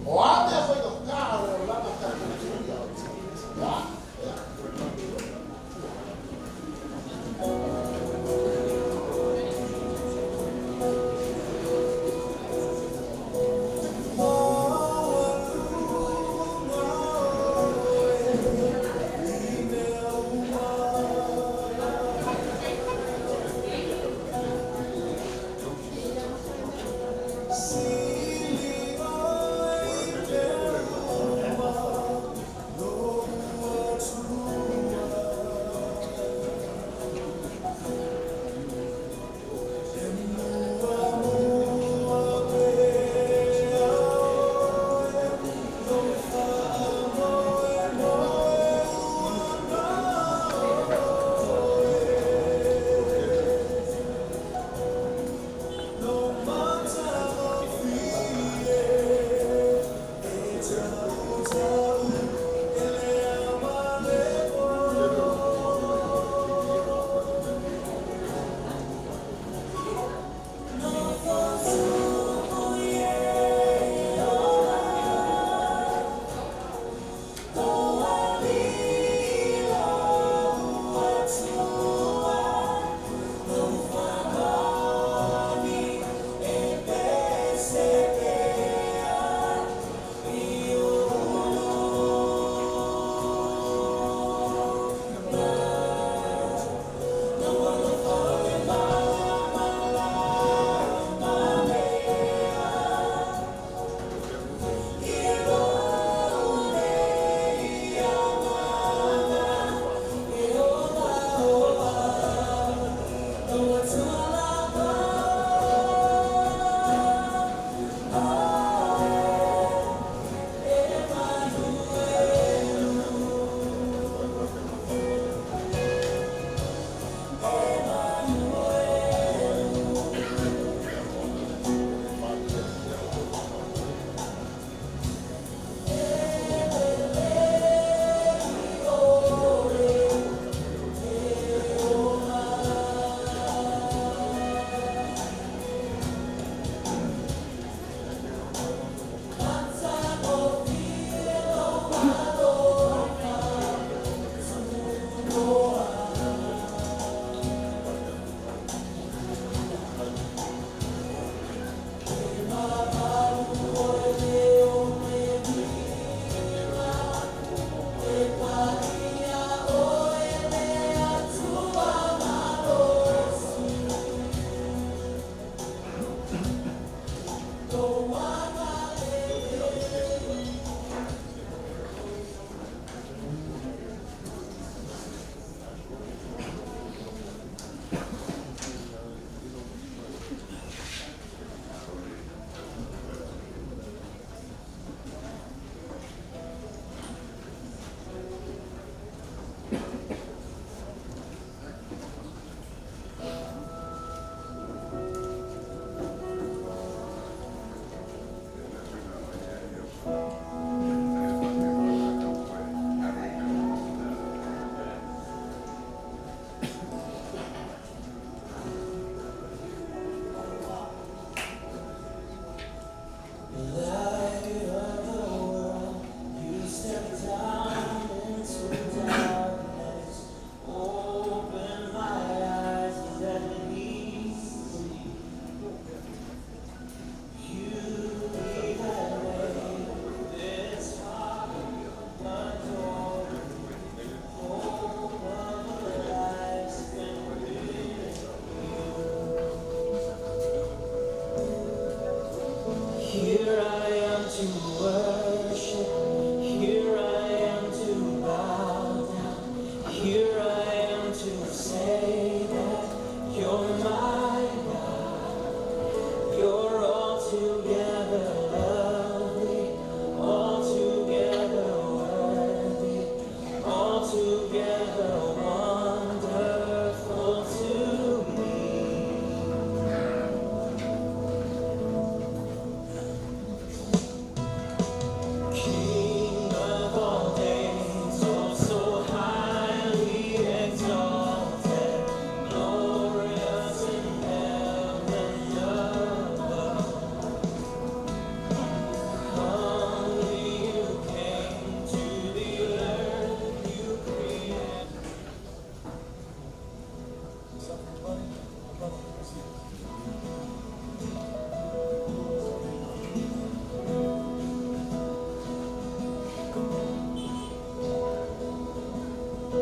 O a mea faigata o le olaga tatou te tuia, o a? to worship. Here I am to bow down. Here I am to say that you're my God. You're altogether lovely, altogether worthy, altogether wonderful to me. King of all days, oh so highly exalted, glorious in heaven above. Humbly you came to the earth you created.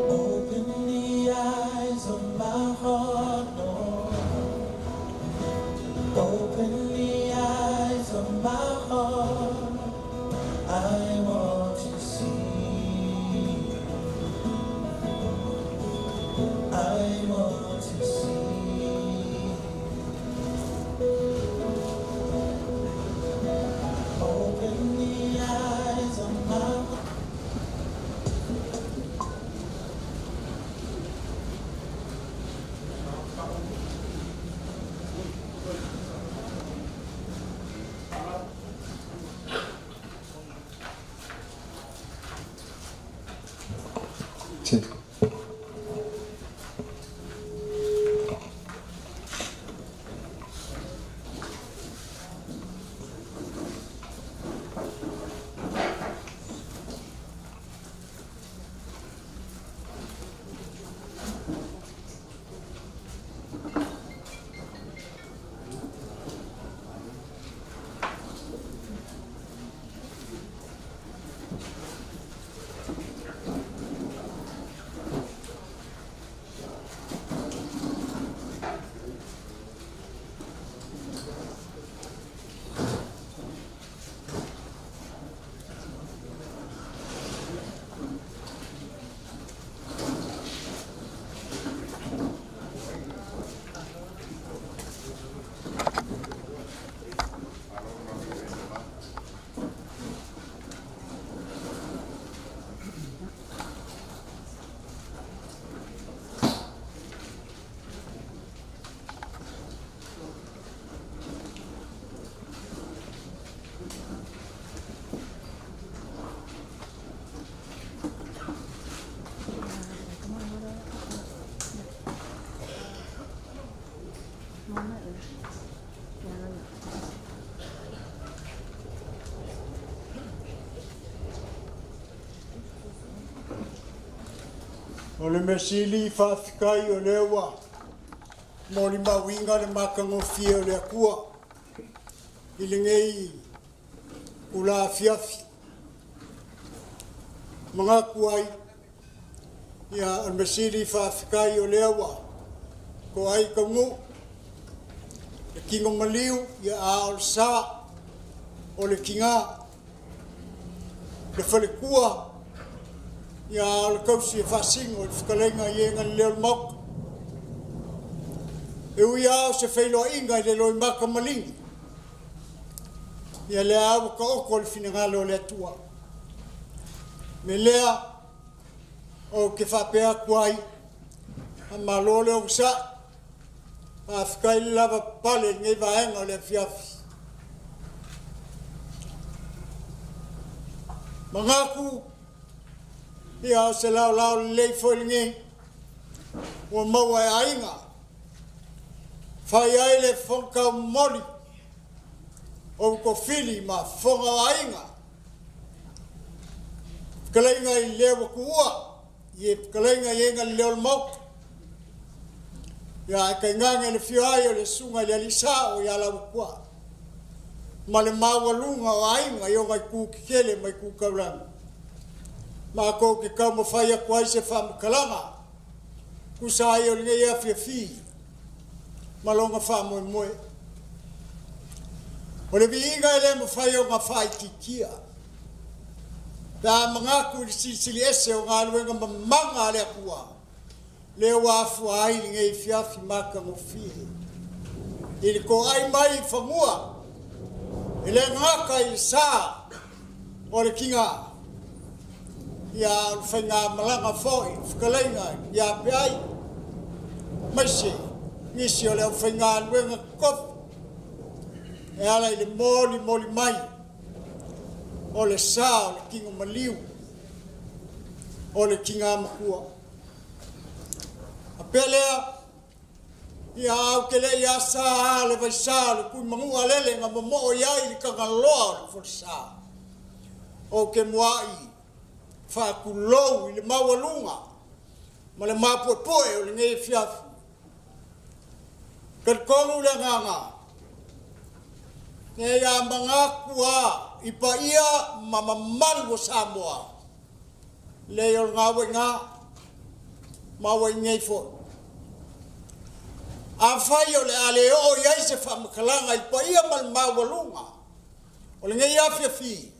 Open the eyes of my heart, Lord. Open the eyes of my heart. I want to see. I want to see. Open the eyes of my heart. Sì. O le mea sili faafetai o lea ua molimauina le matagofie o le Atua i lenei ula afiafi. Manatu ai, ia, o le mea sili faafetai o lea ua toa ai taunuu le tino maliu, ia, a o le sa o le tina, le faletua, ia, a o le tausi e faasino i le fetalaiga i e na lelea o le Maota. E ui lava o se feiloaiga i le loimata maligi, ia lea ua taoto le finagalo o le Atua. Me lea, ou te faapea atu ai, faamalo le onosai, faafetai le lavapapale i lenei vaega o le afiafi. Manatu, ia o se laolao lelei foi lenei ua maua e aiga, fai ai le fono taumomoli o Utofili ma fofoga o aiga, fetalaiga i le ua tuua, i e fetalaiga i e na lelea o le Maota, ia ae tainane le afio ai o le susuga i le Alii Sao ia Lauatua, ma le maualuga o aiga i ona itu tetele ma itu taulagi. Matou te taumafai atu ai se faamatalaga tusa ai o lenei afiafi ma lona faamoemoe. O le viiga e le mafai ona faaitiitia pe a manatu i le silisili ese o galuega mamana a le Atua lea ua afua ai lenei afiafi matagofie i le toai mai i fanua e le gata i le sa o le tiga, ia a o le faigamalaga foi, le fetalaiga ia Peai, aemaise nisi o le aufaigaluega totofi e ala i le molimoli mai o le sa o le tino maliu o le tina matua. Faapea lea, ia ae ou te le i asa le vaisa o le Tuimanua lele na momoo i ai le Tagaloa o le Folasa. Ou te muai faatulou i le maualuga ma le mapuepue o lenei afiafi. Talitonu le agaga, nei a manatu lava i paia ma mamalu o Samoa, Leai o lena ua i ina, ma ua i inei foi. Afai o le a le oo i ai se faamatalaga i le paia ma le maualuga o lenei afiafi,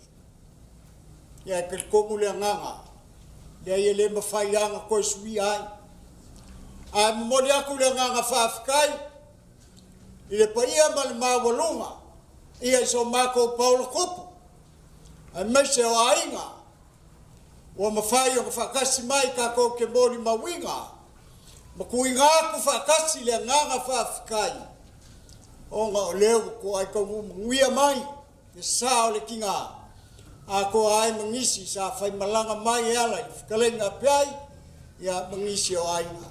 ia e talitonu le agaga, leai e le mafai lava ona toe suia ai. Ae momoli atu le agaga faafetai i le paia ma le maualuga ia i so matou paolo tupu, aemaise o aiga, Ua mafai ona faatasi mai tatou te molimauina ma tuuina atu faatasi le agaga faafetai ona o lea ua toai taunuu manuia mai le sa o le tiga atoa ai ma nisi sa faimalaga mai e ala i le fetalaiga a Peai ia ma nisi o aiga.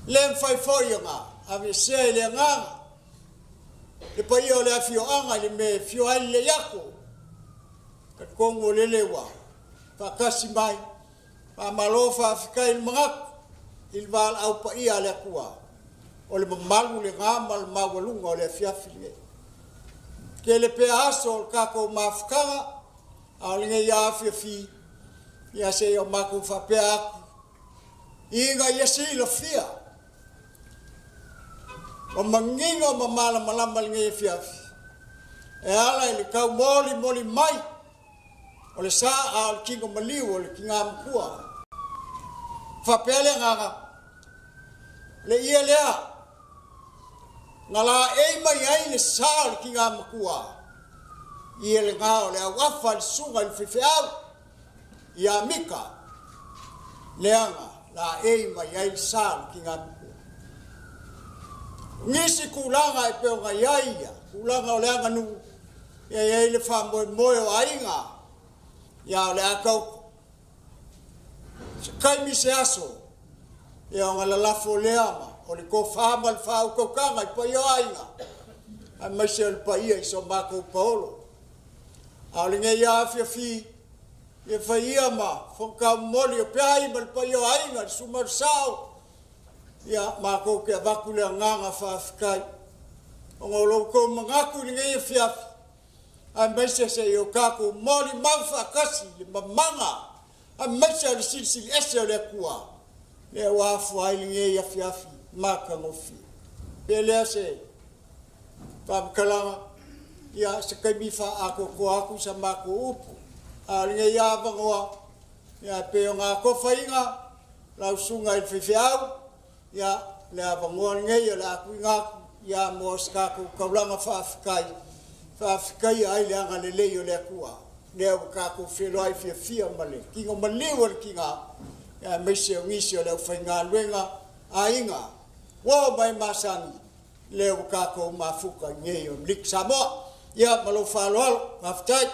E le mafai foi ona aveesea i le agaga le paia o le afioaga i le mea e afio ai le Leiato, Talitonu o lele ua faatasi mai, faamalo faafetai i le manatu i le valaau paia a le Atua, o le mamalu lena ma le maualuga o le afiafi lenei. Tele pea aso o le tatou mafutaga, a o lenei afiafi, ia se i o matou faapea atu, ina ia silafia ma manino ma malamalama lenei afiafi e ala i le taumolimoli mai o le sa a o le tino maliu o le tina matua. Faapea le agaga, le ie lea na laei mai ai le sa o le tina matua, ie lena o le auafa i le susuga i le faifeau ia Mika, leaga laei mai ai le sa o le tina matua. O nisi tulaga e pei ona i ai ia tulaga o le aganuu, ia e i ai le faamoemoe o aiga, ia o le a taoto. Se taimi se aso, ia ona lalafo lea ma o le tofa ma le faautautaga i paia o aiga, aemaise o le paia i so matou paolo. A o lenei afiafi, ia fai ia ma fonotaumomoli o Peai ma le paia o aiga, le Susuga i le Sao, ia matou te avatu le agaga faafetai ona o lo outou manatu i lenei afiafi, aemaise se i o tatou molimau faatasi i le mamaga, aemaise o le Silisili Ese o le Atua, lea ua afua ai lenei afiafi matagofie. Pe lea se faamatalaga, ia se taimi faaatoatoa atu sa matou upu. A o lenei avanoa, ia e pei ona atofaina lau susuga i le faifeau, ia le avanoa lenei o le a tuuina atu ia mo se tatou taulaga faafetai, faafetaia ai le agalelei o le Atua, lea ua tatou feiloai fiafia ma le tino maliu o le tiga, aemaise o nisi o le aufaigaluega, aiga, uo ma e masani, lea ua tatou mafuta i inei o Amerika Samoa. Ia, ma lou faaaloalo, faafetai.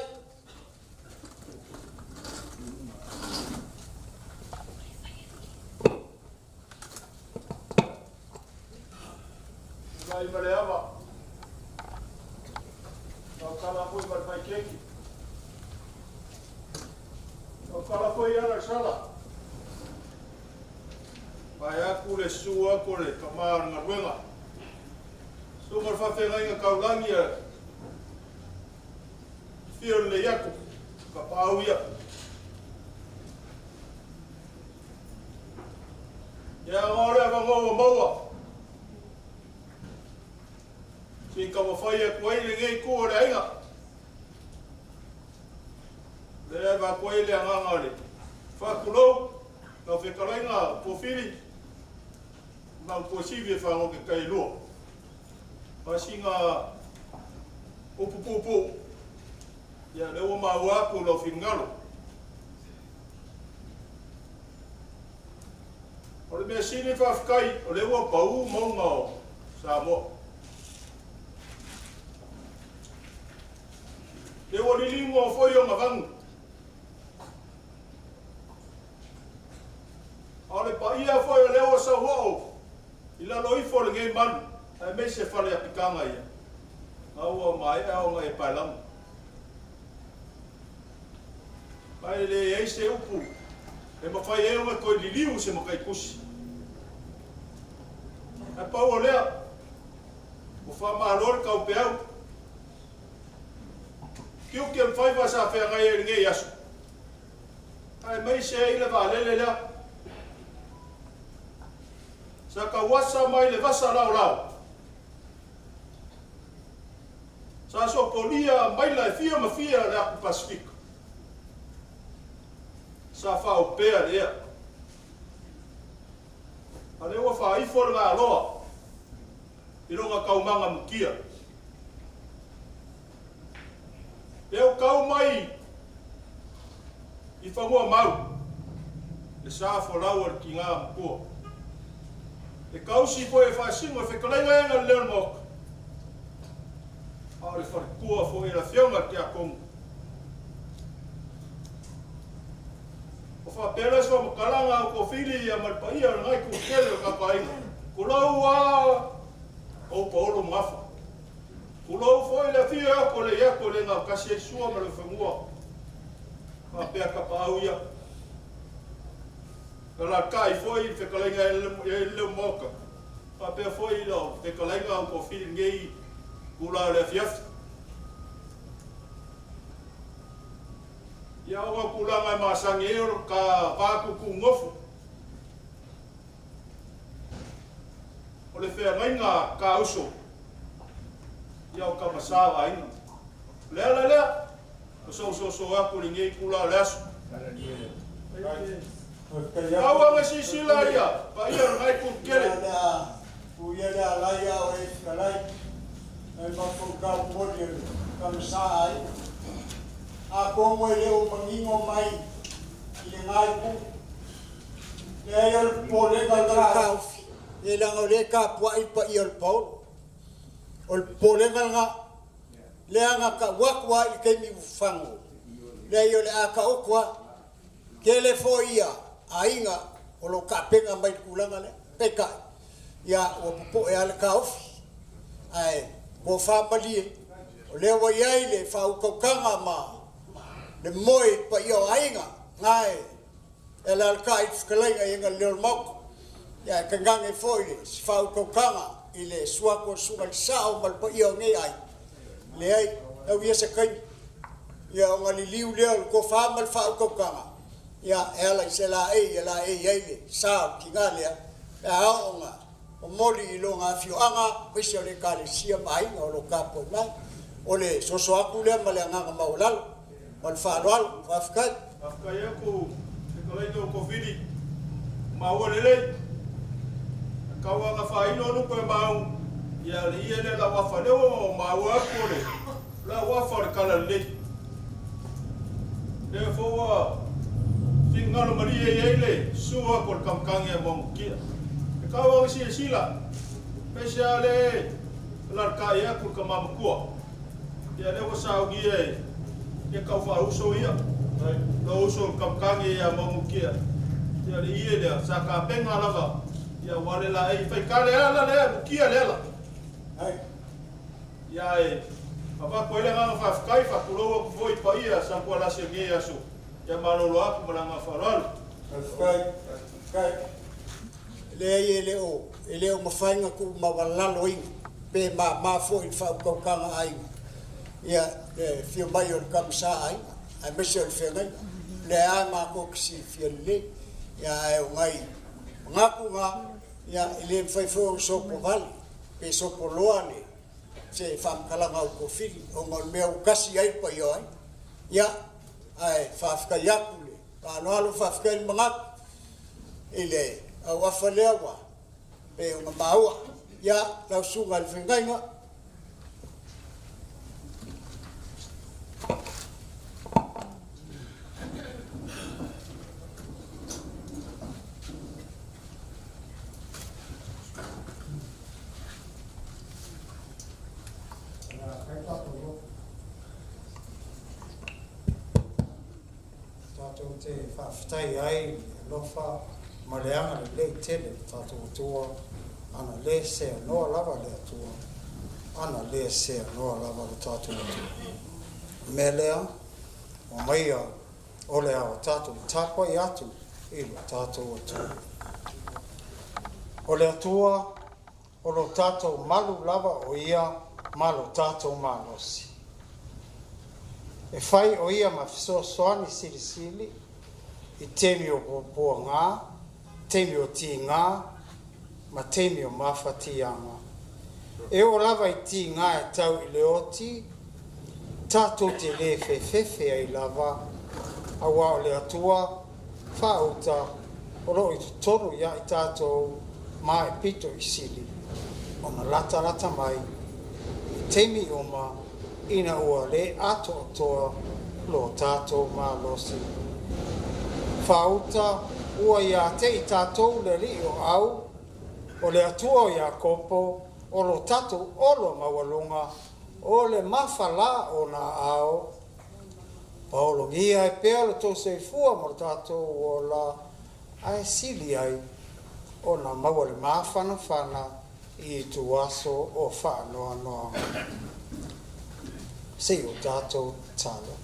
Tulai ma le ava. Tautala foi ma le fai keki. Tautala foi i ala i sala. Vae atu le susu atu o le tama o le galuega. Susu ma le faafeagaiga taulagi a Fio lelei atu, kapaau ia. Ia, o le avanoa ua maua. Se i taumafai. taumafai atu ai lenei itu o le aiga. O lea e avatu ai le agaga o le faatulou, lau fetalaiga Pofili, ma Tuasivi e fagota tailua. Ma sina upu puupuu, ia lea ua maua atu lou finagalo. O le mea sili faafetai, o lea ua pau mauga o Samoa. Lea ua liligo foi ona vanu. A o le paia foi o lea ua sauoo i lalo ifo o lenei malu, aemaise fale apitaga ia, a ua maea ona e paelago. Ma e leai se upu e mafai ai ona toe liliu se matai tusi. Ae pau o lea, ua faamalo le taupeau. Tiute ma faiva sa feagai ai i lenei aso, aemaise ai le vaalele lea. Sa tauasa mai le vasa laolao. Sa sopolia maila e fia ma fia le atu Pasefika. Sa faaopea le ea. A lea ua faaifo le galoa i lona taumaga mutia. Lea ua tau mai i fanua mau le sa folau a le tiga matua. E tausi foi e faasino e fetalaiga e na le leo o le Maota. A o le faletua foi e le Afioga i le Tiakono. O faapea lea se faamatalaga a Kofili ia ma le paia o lena itu tele o le tatou aiga. Tulou a ou paolo ma gafa. Tulou foi le afio e oko le iako le gautasi ai Sua ma le Fanua. Faapea tapaau ia. Na lalatai foi le fetalaiga e le Maota. Faapea foi lau fetalaiga o Kofili lenei itula o le afiafi. Ia ona o tulaga e masani ai o le ta va tuutuunofo. O le feagaiga a ta uso, ia o tama sa o aiga. O le ala lea, o sou soso atu i lenei itula o le aso. Tau anga silasila ia paia o lenai itu tele. Ia le alai a o e fetalai, nai matou tau moni o le tama sa aiga. Atonu e le o manino mai i lena itu. Leai o le popolega o le taofi, e leaga o lea e tapuai le paia o le paolo. O le popolega lena, lea na tau atu lava i le taimi ua fafago, leai o le a taoto lava. Tele foi ia aiga o lo o tapena mai i le tulaga lea. Peitai, ia ua popoe lava le taofi, ae tofa malie, o lea ua i ai le faautautaga ma le moe i le paia o aiga, na e alaalatai i le fetalaiga i aga lelei o le Maota, ia ae tainane foi le faautautaga i le susu atu o le Susuga i le Sao ma le paia o nei aiga. Leai, tau ia se taimi, ia ona liliu lea o le tofa ma le faautautaga, ia e ala i se laei e laei ai le sa o le tina lea, pe a oo ona momoli i lona afioaga, aemaise o le Ekalesia ma aiga o lo o tapuai mai. O le soso atu lea ma le agaga maualalo ma le faaaloalo. Faafetai. Faafetai atu fetalaiga o Kovili, maua lelei. Tau aga faailo lupe mau, ia le ia lea lau afa lea ua maua atu o le lau afa o le tala lelei. Lea foi ua finagalo malie i ai le susu atu o le kamukagi a Maumukia. E tau aga silasila, aemaise lava le alaalatai atu le tama matua. Ia lea ua saunia e ia tau faauso ia. Lou uso le kamukagi ia Maumukia. Ia le ie lea, sa tapena lava. Ia ua le laei faikale ala lea, mukia le ala. Ia e avatu ai le agaga faafetai, faatulou atu foi i paia Santualasi o lenei aso. Ia malolo atu ma le agaga faaaloalo. Faafetai. Faafetai. Leai e le o, e le o mafai ona tuumaualaloina pe mama foi i le faautautaga a aiga, ia, le afio mai o le tama sa aiga, aemaise o le feagaiga. O lea lava matou te silafia lelei, ia ae o nai manatu na, ia, e le mafai foi ona sopovale pe sopoloa le. se faamatalaga o tofili ona o le mea ua tasi ai le paia o aiga. Ia, ae faafetai atu i le faaaloalo, faafetai le manatu i le auafa lea ua pei ona maua. Ia, lau Susuga i le Feagaiga. Tatou te faafetai ai i le alofa ma le agalelei tele o le tatou Atua, ana le seanoa lava le Atua, ana le seanoa lava lo tatou Atua. O le mea lea, omaia o le a o tatou tapuai atu i lo tatou Atua. O le Atua, o lo tatou malu lava o ia ma lo tatou malosi. E fai o ia ma fesoasoani silisili i taimi o puapuaga, taimi o tiga, ma taimi o mafatiaga. E oo lava i tiga e tau i le oti, tatou te lē fefefe ai lava, auā o le Atua faauta o loo i totonu iā i tatou ma e pito i sili ona latalata mai i taimi uma ina ua lē atoatoa lo tatou malosi. Faauta ua iā te i tatou le Alii o au, o le Atua o Iakopo, o lo tatou olo maualuga, o le mafalā o ona aao. Paologia ai pea lo tou soifua ma lo tatou ola, ae sili ai ona maua le mafanafana i ituaso o faanoanoaga. Se i o tatou tatalo.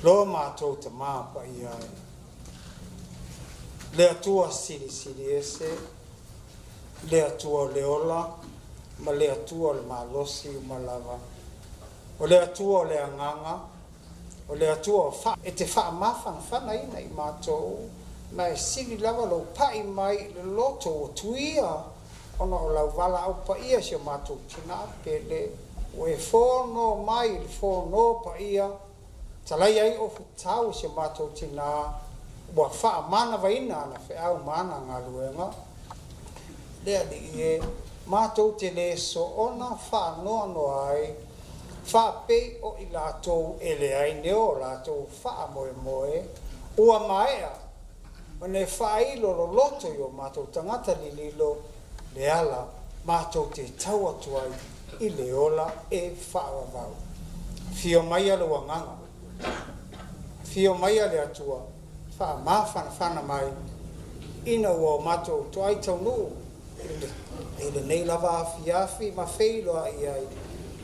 Lo matou Tamā paia e, le Atua silisili ese, le Atua o le ola ma le Atua o le malosi uma lava, o le Atua o le agaga, o le Atua o fa, e te faamafanafanaina i matou, ma e sili lava lou pa'i mai i le loto ua tuia ona o lau valaau paia i si o matou tinā pele, ua e fono mai i le fono paia, talaia ai ofu tau i si o matou tinā, ua faamanavaina ana feau ma ana galuega. Le Alii e, matou te lē soona faanoanoa ai, faapei o i latou e leai nei o latou faamoemoe, ua maea ona e faailo loloto i o matou tagata lililo le ala matou te tau atu ai i le ola e faavavau. Afio maia lou Agaga, afio maia le Atua, faamafanafana mai ina ua o matou toai taunuu i lenei lava afiafi ma feiloai ai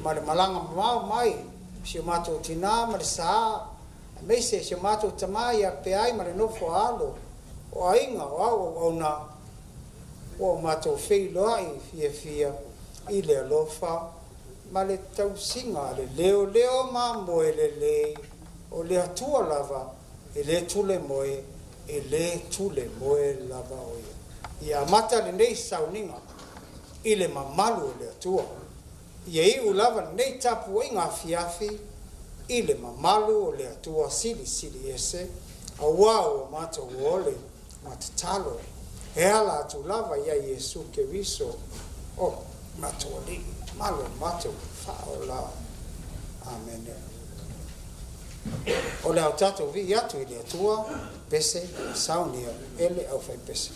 ma le malaga mamao mai o si o matou tinā ma le sā, aemaise si o matou tamā ia Peai ma le nofo a alo o aiga o au auauna, ua o matou feiloai fiafia i le alofa ma le tausiga a le leoleo mamoe lelei o le Atua lava e lē tule moe, e lē tule moe lava o ia. Ia amata lenei sauniga i le mamalu o le Atua. Ia iu lava lenei tapuaiga afiafi i le mamalu o le Atua Silisili Ese, auā ua matou ole ma tatalo e ala atu lava iā Iesu Keriso o matou Alii ma lo matou Faaola. Amene. O le a o tatou vii atu i le Atua, pese saunia e le aufaipese.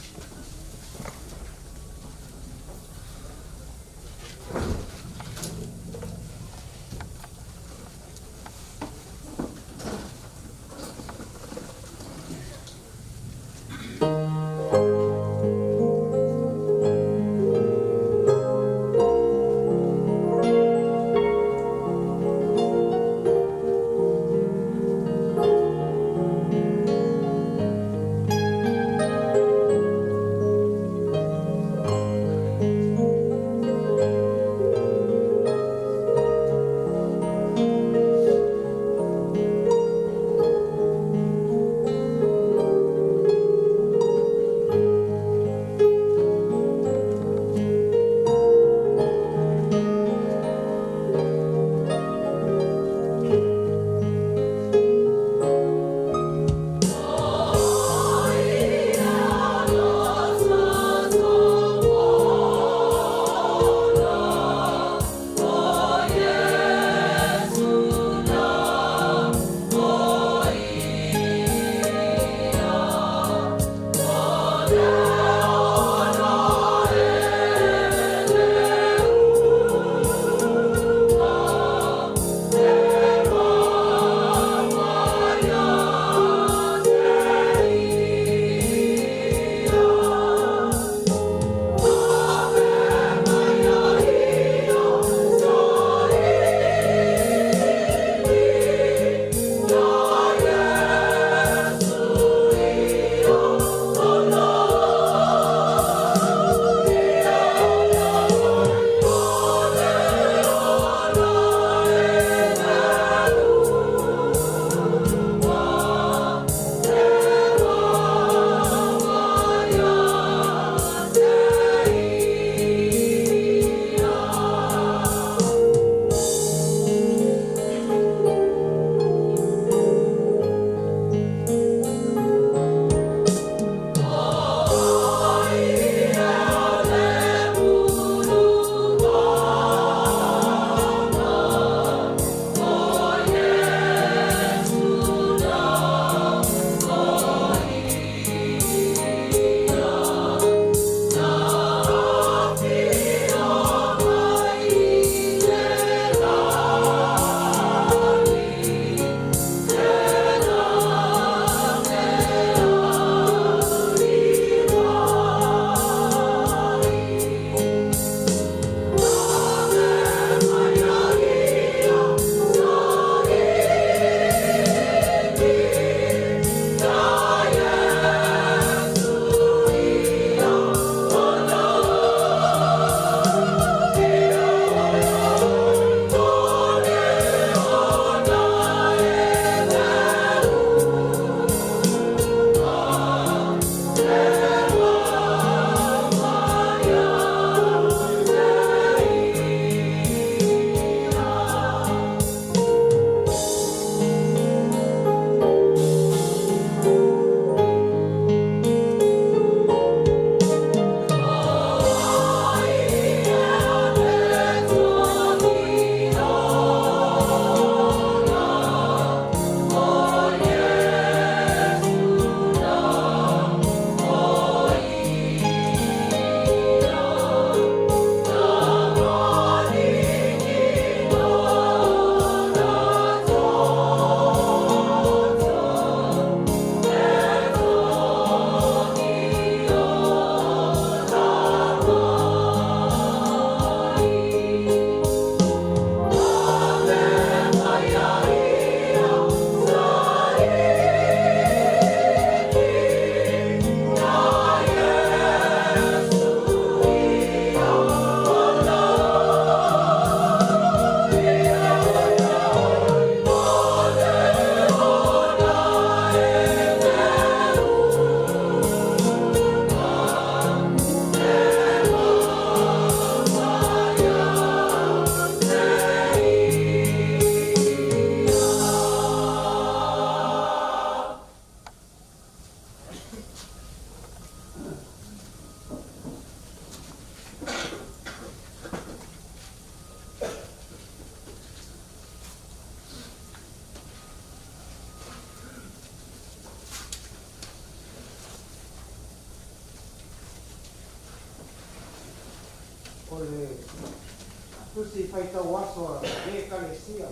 Tusi Faitau Aso a le Ekalesia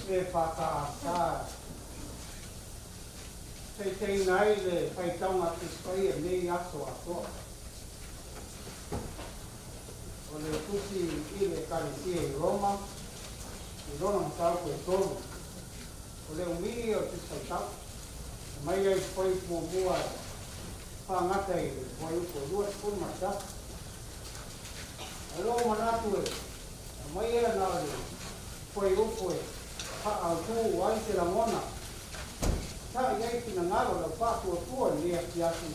EFKS taitaiina ai le faitauga a Tusi Paia i lenei aso atoa. O le tusi i le Ekalesia i Roma i lona mataupu e tolu. O le umi o le Tusi Faitau, e mai ai i fuaiupu muamua e faagata i le fuaiupu e 21. Ae lou manatu e aumaia na o le fuaiupu e faaautu ai se lagona, taʻi ai finagalo o lau faatuatua i lenei afiafi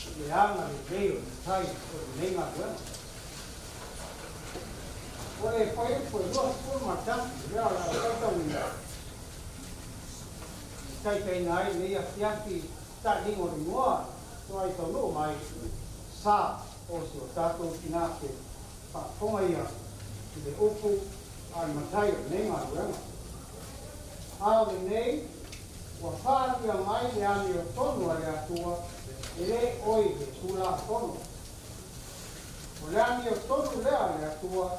i le agalelei o le Matai o lenei galuega. O le fuaiupu e 21 lea o le a ou faitauina e taitaiina ai lenei afiafi taʻiliga o le igoa toai taunuu mai sa o si o tatou tina te faafofoga ia i le upu a le Matai o lenei galuega. A o lenei, ua faalia mai le amiotonu a le Atua e le oi le Tulafono. O le amiotonu lea a le Atua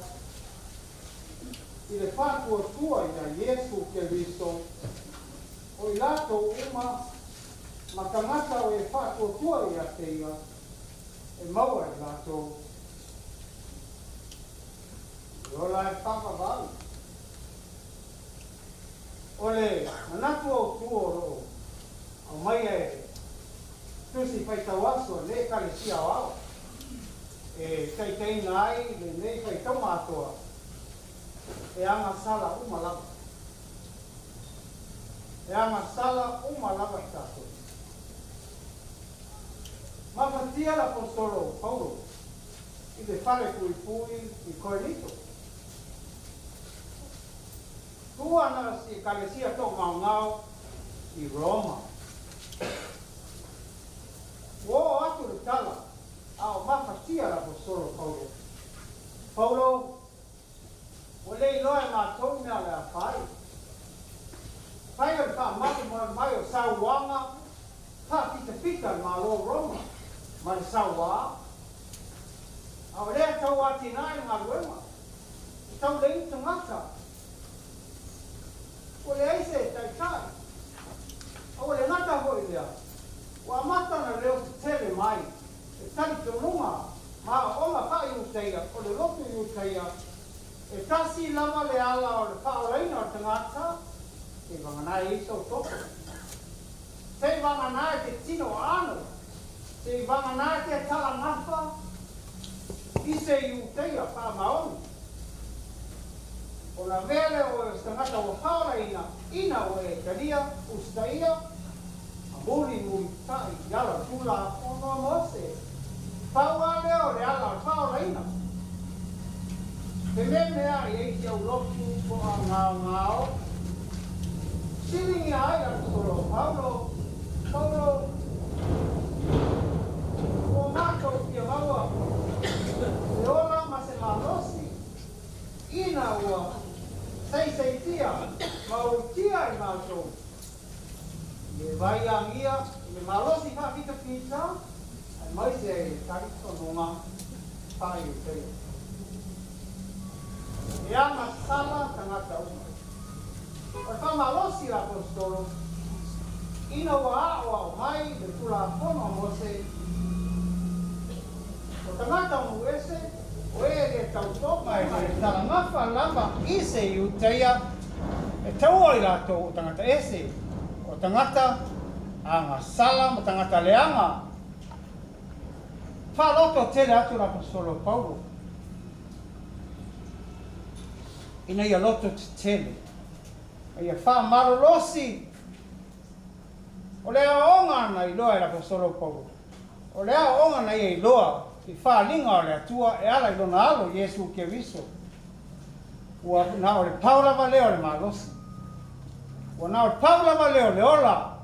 i le faatuatua iā Iesu Keriso, o i latou uma ma tagata o e faatuatua ia te ia, e maua e latou le ola e faavavau. O le manatu autu o lo o aumaia e Tusi Faitau Aso a lenei Ekalesia Aoao e taitaiina ai lenei faitauga atoa, e agasala uma lava. E agasala uma lava tatou. Mafatia le apositolo o Paulo i le fale puipui i Korinito. Tu ana si ekalesia toʻamaogao i Roma. Ua oo atu le tala a o mafatia le apositolo Paulo. Paulo, Ua le iloa e matou mea o le a fai. Fai o le faamalu mai o sauaga faapitapita a le Malo o Roma ma le sauā, a o lea tau atinae le galuega, e tau leai ni tagata. Ua leai se taitai, a ua le gata foi lea, ua amata ona leo tetele mai le talitonuga ma aoaoga faa-Iutaia o le lotu Iutaia, e tasi lava le ala o le faaolaina o le tagata, seivagana e i sou toto, seivagana e te tino aano, seivagana e te talagafa i se Iutaia faamaoni. Ona mea lea oe o se tagata ua faaolaina ina ua e talia, usitaia, A mulimulitai i ala o Tulafono a Mose, pau lava lea o le ala o le faaolaina. He mea mea i ai si au lotu toagaogao, siligia ai le Aposolo o Paulo, Paulo, ua matou fia maua se ola ma se malosi, ina ua saisaitia ma utia i matou. I le vai agia i le malosi faapitapita aemaise ai le talitonuga faaiuteia. E agasala tagata uma. O le faamalosi a Aposetolo, ina ua aoao mai le Tulafono a Mose, o tagata o nuu ese, o e le tauto mai ma le talagafa lava i se Iutaia, E taua i latou o tagata ese, o tagata agasala ma tagata leaga. Faaloto tele atu le Aposolo Paulo ina ia loto tetele ma ia faamalolosi. O le aoaoga na iloa e le Aposolo Paulo, o le aoaoga na ia iloa i faaaliga o le Atua e ala i lona Alo Iesu Keriso. Ua na o le pau lava lea o le malosi. Ua na o le pau lava lea o le ola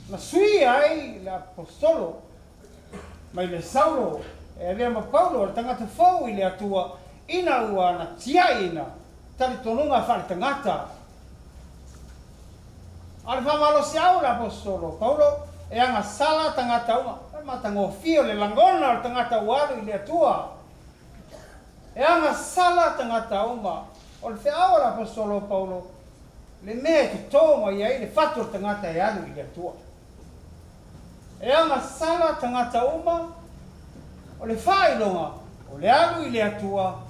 na suia ai le Aposolo mai le Saulo e avea ma Paulo o le tagata fou i le Atua ina ua na tiaiina talitonuga faaletagata. A o le faamalosiau o le Aposolo Paulo e agasala tagata uma, o le matagofie o le lagona o le tagata ua alu i le Atua. E agasala tagata uma. O le feau a le Aposetolo o Paulo, le mea e totō mai ai le fatu o le tagata e alu i le Atua. E agasala tagata uma, o le faailoga o le alu i le Atua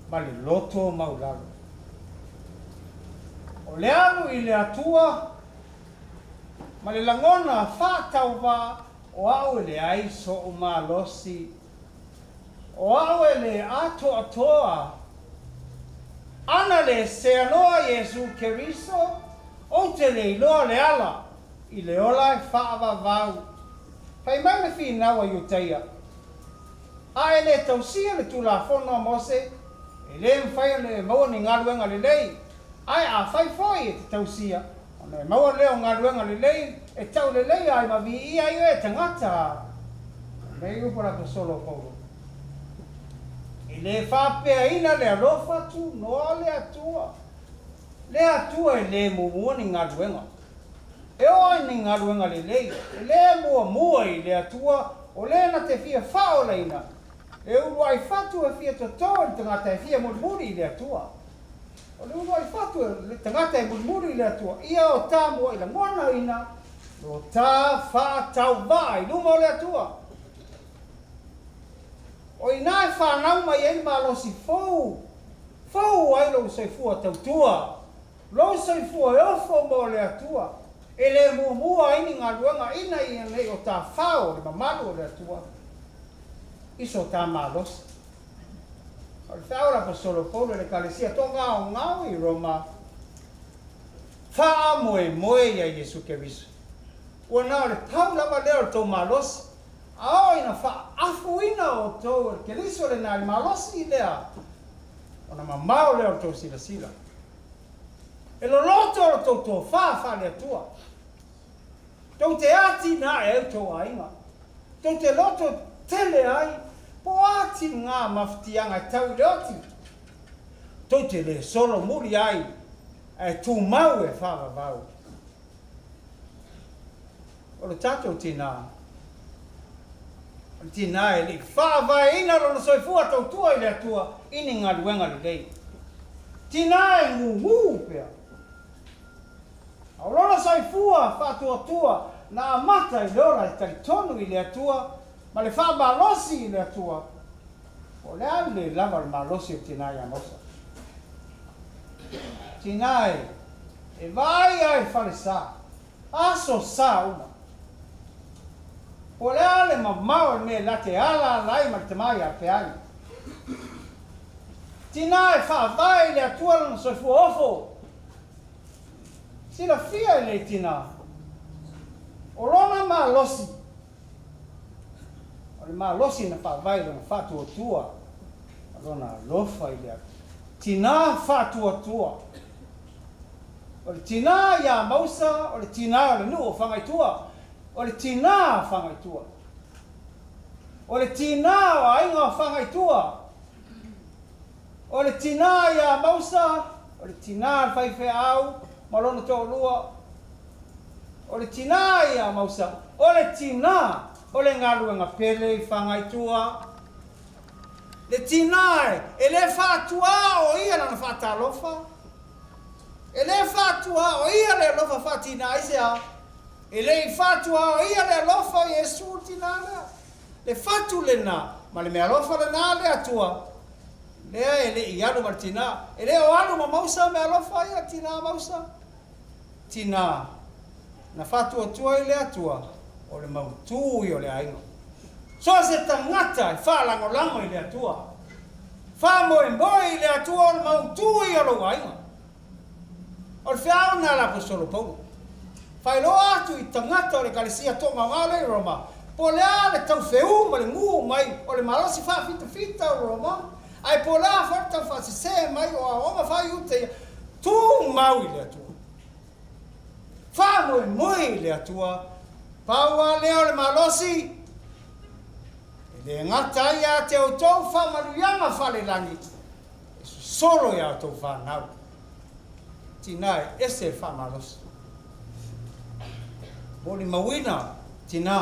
ma le loto maulalo. O le alu i le Atua ma le lagona faatauvaa o au e leai soʻu malosi, o au e le atoatoa. Ana le seanoa Iesu Keriso, ou te le iloa le ala i le ola e faavavau. Fai mai le finau a Iutaia, A e le tausia le Tulafono a Mose, e le mafai ona e maua ni galuega lelei, ae afai foi e te tausia, ona e maua lea o galuega lelei e tau leleia ai ma viia ai oe e tagata. Fai mai upu a le Aposolo o Paulo, E le faapeaina le alofa tunoa o le Atua. Le Atua e le muamua ni galuega. E oo i ni galuega lelei, e le muamua i le Atua o le na te fia faaolaina, e uluai fatu e fia totō i le tagata e fia mulimuli i le Atua. O le uluai fatu e le tagata e mulimuli i le Atua, ia o ta muaʻi lagonaina lo ta faatauvaa i luma o le Atua. O i ina e fanau mai ai le malosi fou, fou ai lou soifua tautua, lou soifua e ofo mo le Atua, e le muamua ai ni galuega ina ia nei o ta fao le mamalu o le Atua i so ta malosi. O le feau a le Aposetolo Paulo i le Ekalesia toagaogao i Roma, Faamoemoe iā Iesu Keriso. Ua na o le pau lava lea o le tou malosi, a oo ina faaafuina outou e le Keriso lena i le malosi lea, ona mamao lea o le tou silasila. E loloto lo tou tofa faale-Atua. Tou te atinae ai outou aiga. Tou te loto tele ai, po o a tiga mafatiaga e tau i le oti. Tou te le solomuli ai, ae tumau e faavavau. O lo tatou tinā, o le tinā e le i faavaeina lona soifua tautua i le Atua i ni galuega lelei. Tinā e gūgū pea. A o lona soifua faatuatua na amata i le ola e talitonu i le Atua ma le faamalosi i le Atua, po o le a le lava o le malosi o le tinā iā Mausa. Tinā e, e vaai a i falesa, aso sa uma. Po o le a le mamao o le mea la te alaala ai ma le tama iā Peani. Tinā e faavae i le Atua lona soifua ofo. Silafia e nei tinā, o lona malosi, o le malosi na faavae i lona faatuatua, o lona alofa i le tinā faatuatua. O le tinā iā Mausa, o le tinā o le nuu o Fagaitua, o le tinā o Fagaitua. O le tinā o aiga o Fagaitua. O le tinā iā Mausa, o le tinā a le faifeau ma lona toalua. O le tinā iā Mausa, o le tinā o le galuega pele i Fagaitua. Le tinā e le faatuā o ia lana faatalofa. E le faatuā o ia le alofa faatinā aisea? E le i faatuā o ia le alofa o Iesu le tinā lea. Le fatu lena ma le meaalofa lena a le Atua, lea e le i alu ma le tinā. E le o alu ma Mausa meaalofa ia, tinā Mausa. Tinā, na faatuatua i le Atua, o le mautū ia o le aiga. So se tagata e faalagolago i le Atua, faamoemoe i le Atua o le mautū ia o lou aiga. O le feau lena a le Aposetolo Paulo. Faailoa atu i tagata o le Ekalesia toagaogao lea i Roma, po o le a le taufeū ma le gū mai o le malosi faafitafita o Roma, ae po o le a foi le taufaasesē mai o aoaoga faa-Iuta ia, tumau i le Atua. Faamoemoe i le Atua, pau lava lea o le malosi, e le gata ai ia te outou faamanuiaga faalelagi, E sosolo iā outou fanau. Tinā e ese le faamalosi. Molimauina tinā,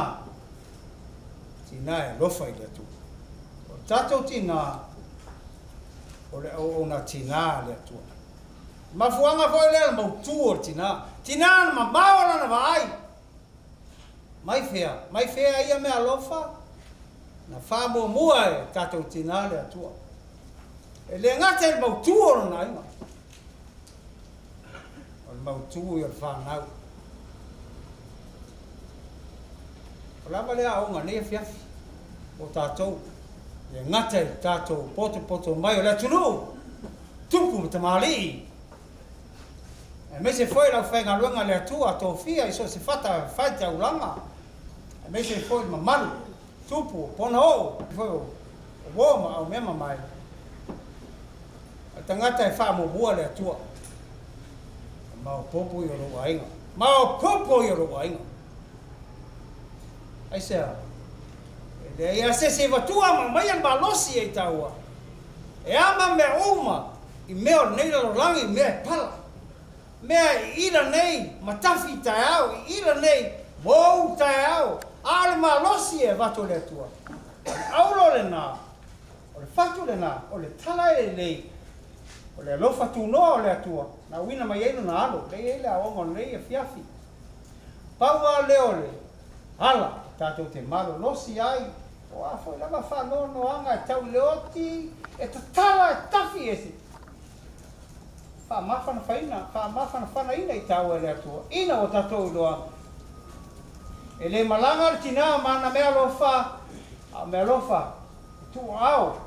tinā e alofa i le Atua. O tatou tinā, O le auauna tinā a le Atua. Mafuaaga foi lea le mautū o le tinā. Tinā na mamao lana vaai. Mai fea? Mai fea ia meaalofa? Na faamuamua e tatou tinā le Atua. E le gata i le mautū o lona aiga. O le mautū ia o le fanau. O lava lea aoga nei afiafi o tatou e gata i tatou potopoto mai o le atunuu, tupu ma tamalii, aemaise foi le aufaigaluega a le Atua tofia i so o se fata faitaulaga, aemaise foi le mamalu tupu o Ponaoo, foi o uo ma aumea mamae. O le tagata e faamuamua le Atua, e maopoopo ia o lou aiga, maopoopo ia o lou aiga. Aisea? E leai lava se isi e avatua ma aumaia le malosi ia i taua, e ama mea uma i mea o lenei lalolagi i mea e pala, mea e iila nei matafi i taeao, e iila nei mou taeao, a o le malosi e avatu e le Atua, o le auro lena, o le fatu lena, o le tala e lelei, o le alofa tunoa o le Atua, na auina mai ai lona alo, lea e i ai le aoga o lenei afiafi. Pau lava lea o le ala tatou te malolosi ai, o a foi lava faanoanoaga e tau i le oti, e tatala e tafi ese. Faamafanafaina, faamafanafanaina i taua e le Atua, ina ua tatou iloa, e le malaga le tinā ma ana meaalofa, a o meaalofa e tuuaao,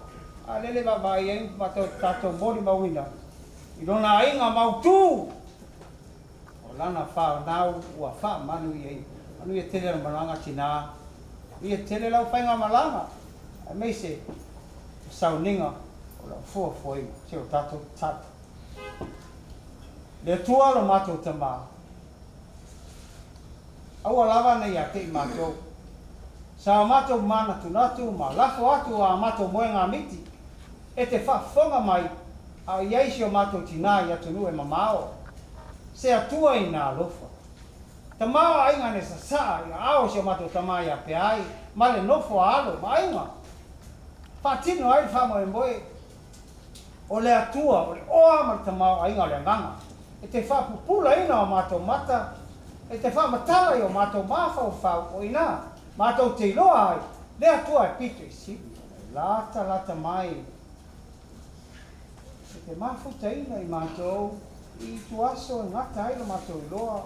a lele e vaavaai ai matou tatou molimauina i lona aiga mautū. O lana fanau ua faamanuiaina. Manuia tele lau malaga tinā. Manuia tele lau faigamalaga aemaise o sauniga o lau fuafuaina si o tatou tatalo. Le Atua lo matou Tama, aua lava ne i ate i matou sa o matou manatunatu ma lafo atu a matou moega miti e te faafofoga mai a o i ai si o matou tinā i atunuu e mamao. Se Atua i nā alofa. Tama o aiga ne sasaa i aao o si o matou tama ia Peai ma le nofo a alo ma aiga. Faatino ai le faamoemoe o le Atua o le oa ma le tamaoaiga o le agaga, e te faapupulaina o matou mata, e te faamatala i o matou mafaufau, o inā matou te iloa ai le Atua e pito i sili ona e latalata mai. E te mafutaina i matou i ituaso e gata ai lo matou iloa,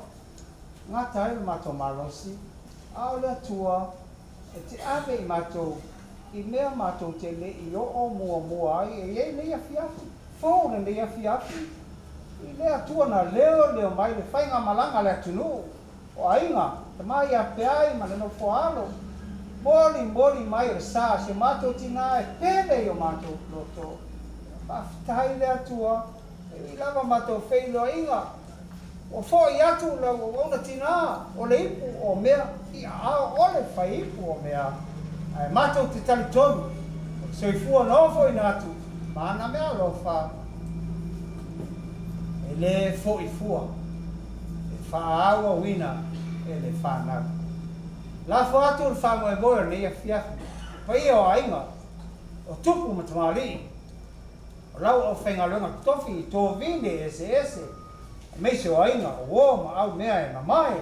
gata ai lo matou malosi, a o le Atua e te ave i matou i mea matou te le i oo muamua ai e i ai nei afiafi fou lenei afiafi i le Atua na leoleo mai le faigamalaga a le atunuu o aiga tama ia Peai ma le nofoaalo molimoli mai o le sa si o matou tinā e pele i o matou loto. Faafetai le Atua e ui lava matou feiloaiga Ua foʻi atu lau auauna tinā o le ipu o mea i aao o le faiipu o mea, ae matou te talitonu o le soifua nofoina atu ma ana meaalofa e le foʻi fua, e faaauauina e le fanau. Lafo atu le faamoemoe o lenei afiafi i le paia o aiga, o tupu ma tamalii, O lau aufaigaluega totofi i tovine eseese, aemaise o aiga, o uo ma au mea e mamae,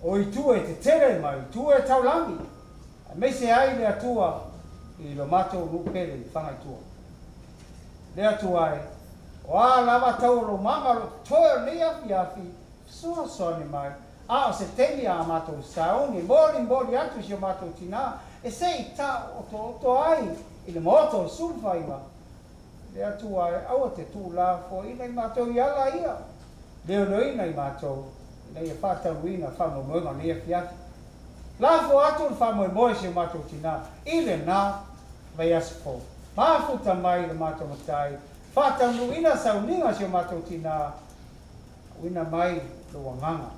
o itu e tetele ma itu e taulagi, aemaise ai le Atua i lo matou nuu pele i Fagaitua. Le Atua e, o a lava taualumaga o loo totoe o lenei afiafi, fesoasoani mai, a o se taimi a matou sauni molimoli atu i si o matou tinā e se i taootooto ai i le maota o le sulufaiga, le Atua e aua te tuulafoaiina i matou i ala ia, leoleoina i matou, ina ia faataunuuina faamoemoega o lenei afiafi. Lafo atu le faamoemoe i si o matou tinā i lena vaiaso fou. Mafuta mai lo matou matai, faataunuuina sauniga o si o matou tinā, Auina mai lou agaga.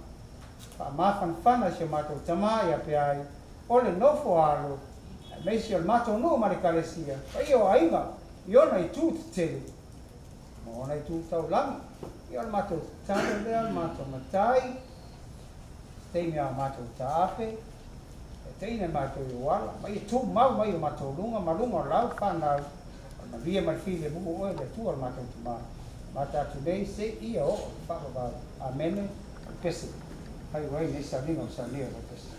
Faamafanafana i si o matou tama ia Peai, o le nofo a alo, aemaise o le matou nuu ma le Ekalesia, paia o aiga i ona itu tetele ma ona itu taulagi. Ia o le matou tatalo lea, le matou matai, taimi a o matou taape, e teina i matou i ou ala, ma ia tumau mai o matou luga ma luga o lau fanau. Manuia ma le filemu o oe le Atua o le matou Tama, amata atu nei seia oo i le faavavau. Amene. O le pese faaiu ai lenei sauniga o le saunia o lau pese.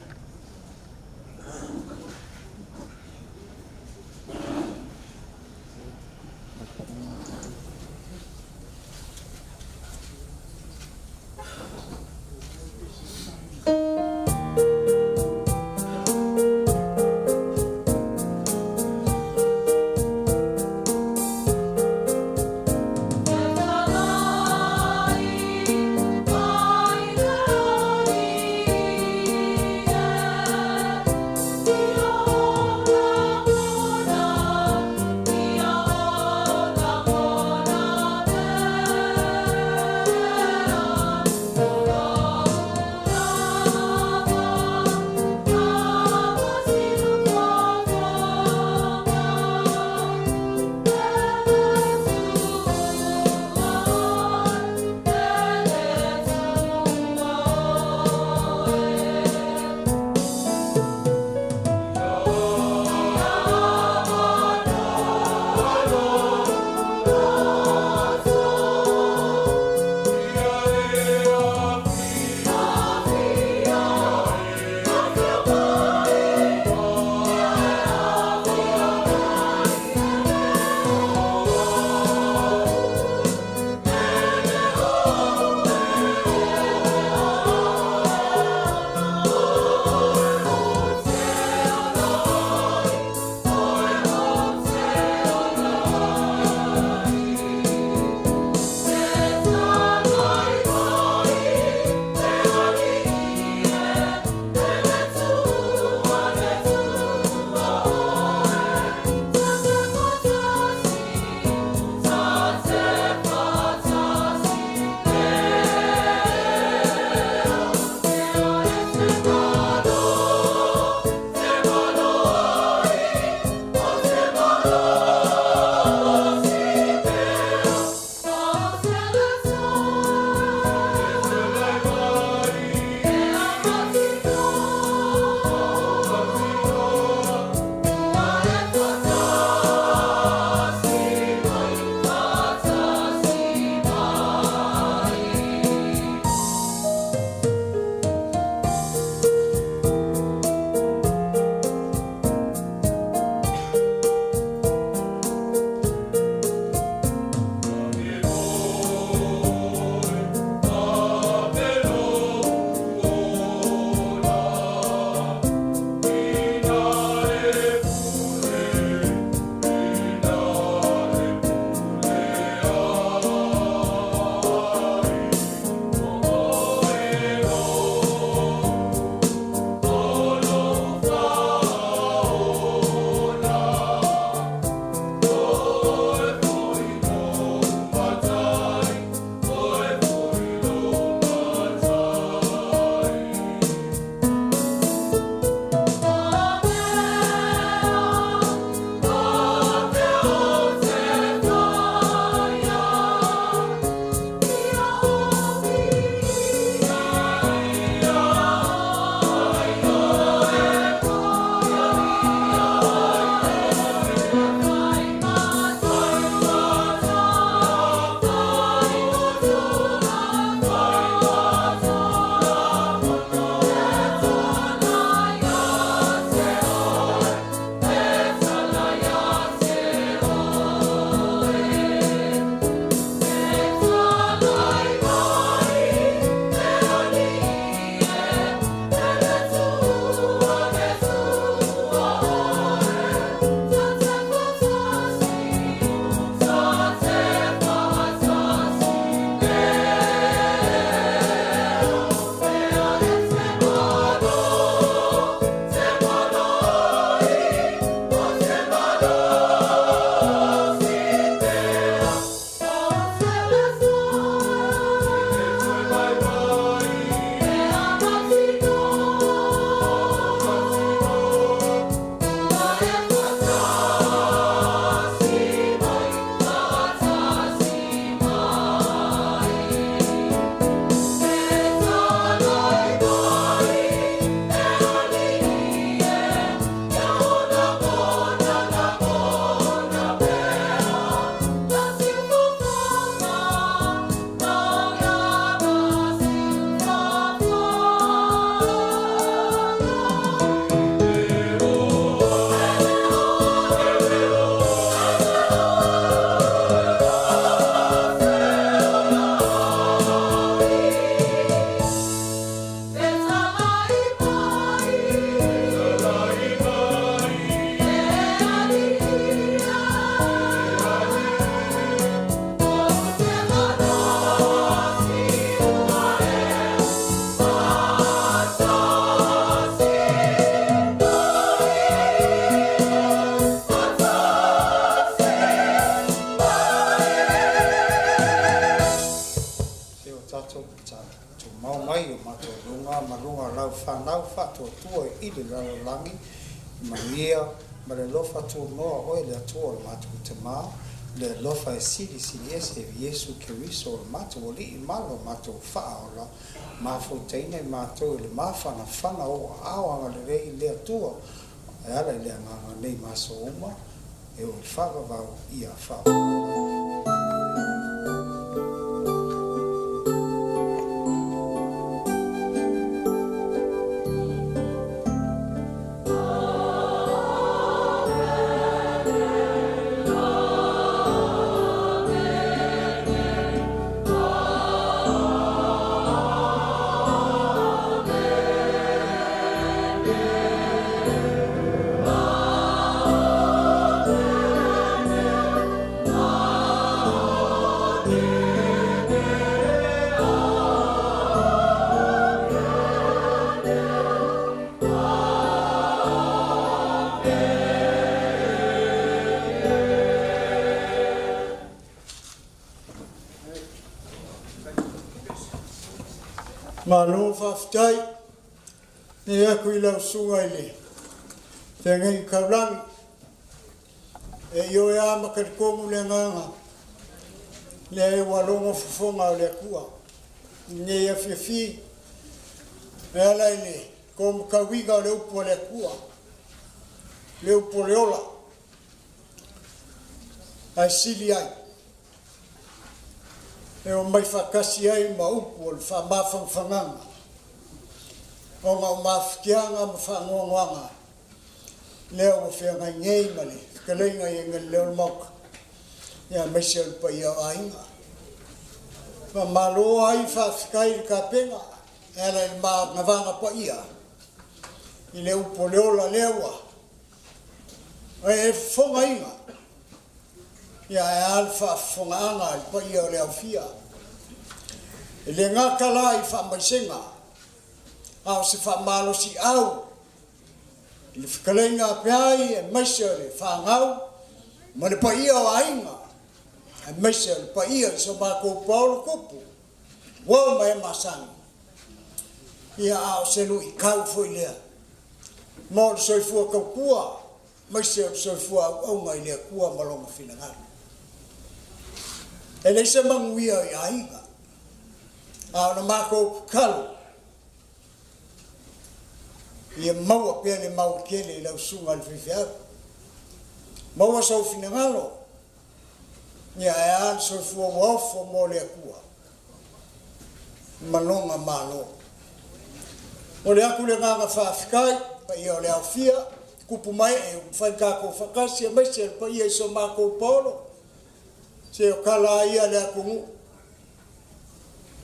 loto tumau mai i o matou luga ma luga o lau fanau faatuatua i le lalolagi, i manuia ma le alofa tunoa o oe le Atua o le matou Tama, le alofa e silisili ese o Iesu Keriso o le matou Alii ma lo matou Faaola, mafutaina i matou i le mafanafana o ou aao agalelei le Atua e ala i le agaga nei ma aso uma, e oo i le faavavau ia faavavau. Malo faafetai. Nei aku i lau susuga i le feagaiga taulagi. E ioe a ma talitonu le agaga lea ua logo fofoga o le Atua i lenei afiafi e ala i le taumatauina o le upu a le Atua, le upu o le ola, ae sili ai e omai faatasi ai ma upu o le faamafanafanaga ona o mafatiaga ma faanoanoaga lea ua feagai nei ma le fetalaiga i agalelei o le Maota, aemaise o le paia o aiga. Faamalo ai faafetai i le tapena e ala i le manavaga paia i le upu o le ola lea ua e fofogaina, ia ae a le faafofogaaga a le paia o le aofia. E le gata la i faamaisega, a o se faamalosiau i le fetalaiga a Peai aemaise o le fanau ma le paia o aiga, aemaise o le paia i so matou paolo tupu, uo ma e masani. Ia, a o se luitau foi lea mo le soifua tautua, aemaise o le soifua auauna i le Atua ma Lona finagalo. E leai se manuia i aiga, a o le matou tatalo, ia maua pea le mau tele i lau susuga i le faifeau. Maua sou finagalo, ia ae a le soifua ua ofo mo le Atua ma lona Malo. Momoli atu le agaga faafetai, paia o le aofia, tupu ma ee ua mafai ona tatou faatasi aemaise le paia i so matou paolo, se o tala lava ia a le atunuu.